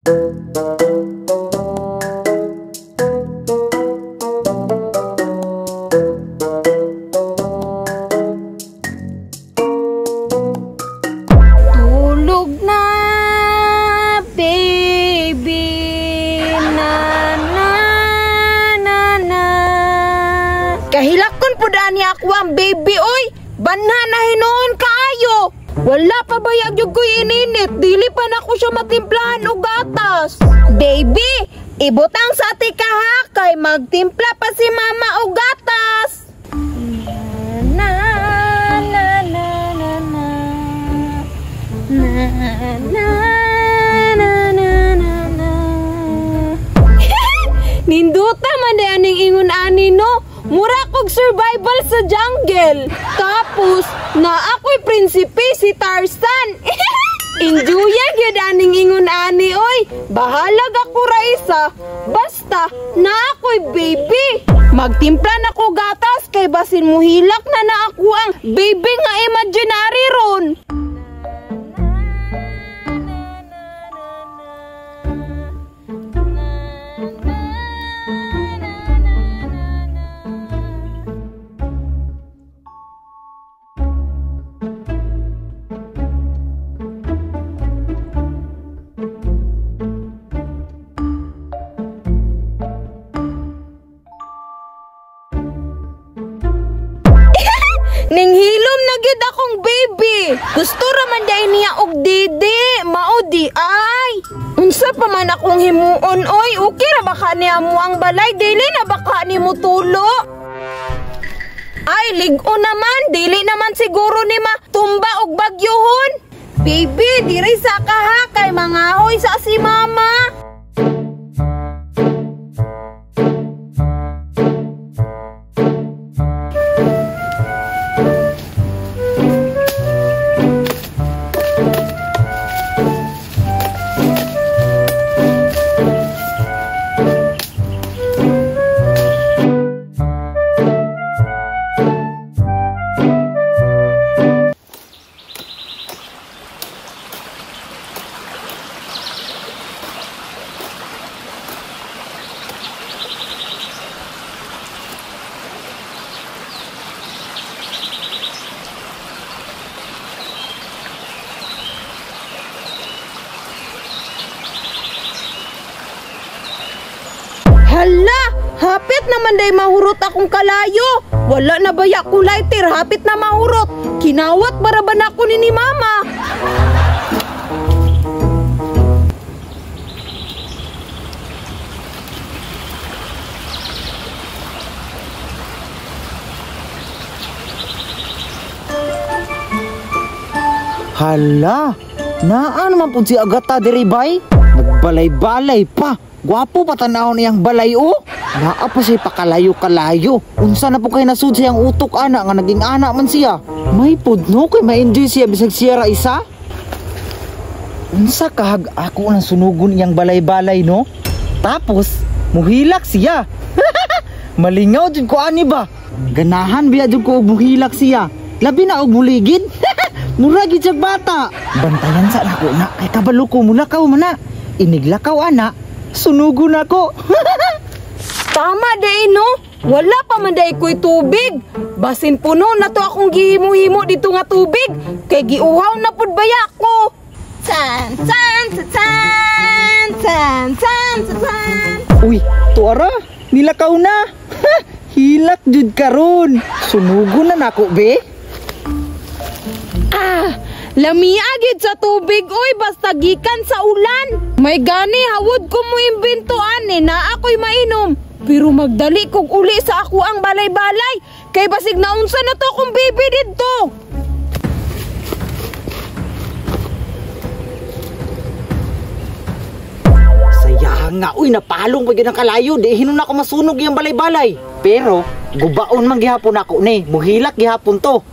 Tulog na, baby. Na, na, na, na. Kahilakon po dani ako ang baby, oy. Banha na hinuon kaayo. Wala pa bayag yung ko'y ininit. Dili pa na ko siya matimplahan og gatas. Baby, ibutang sa tika ha, kay magtimpla pa si mama og gatas. Na, na, na, na, na. Na, na, na, na, na, na. Ninduta man di aning ingon ani no. Mura kog survival sa jungle. Tapos na ako'y prinsipe si Tarzan. Enjoy gyud aning ingon ani oy. Bahalag ako ra isa. Basta na ako'y baby. Magtimpla na ko gatas kay basin muhilak na na ako ang baby nga imaginary ron. Ninghilom na gid akong baby. Gusto ra man day niya og didi, mao di ay. Unsa pa man akong himuon oy, okay ra ba ka niya mo ang balay, dili na ba ka nimo tulo? Ay, lig-o naman, dili naman siguro ni matumba og bagyohon. Baby, diri sa ka ha, kay mangahoy sa si mama. Hala, hapit naman day mahurot akong kalayo. Wala na baya ko lighter, hapit na mahurot. Kinawat baraban ako ni mama. Hala, naa naman po si Agata diri bay? Nagbalay-balay pa. Gwapo pa tanaw niyang balay o. Naa pa siya pakalayo-kalayo. Unsa na po kay nasud siyang utok ana nga naging ana man siya. May pudno kay ma-enjoy siya bisag siya ra isa. Unsa kahag ako nang sunugon iyang balay-balay no? Tapos muhilak siya. Malingaw jud ko ani ba? Ganahan biya jud ko og muhilak siya. Labi na og muligid. Mura gid siya bata. Bantayan sa nako na kay kabalo ko mulakaw man na. Iniglakaw ana. Sunugon ako. Tama day no. Wala pa man day ko'y tubig. Basin puno na to akong gihimo-himo dito nga tubig. Kay giuhaw na pud baya ko. Tan tan tan tan tan tan. Uy, tuara, nilakaw na. Hilak jud karon. Sunugon na nako be. Ah, lamia gid sa tubig oy, basta gikan sa ulan. May gani hawod ko mo imbento ani na ako'y mainom. Pero magdali kog uli sa ako ang balay-balay kay basig naunsa na to akong baby didto. Saya nga uy, napalong pa gyud ang kalayo, di hinon ako masunog iyang balay-balay. Pero gubaon man gihapon ako ni, muhilak gihapon to.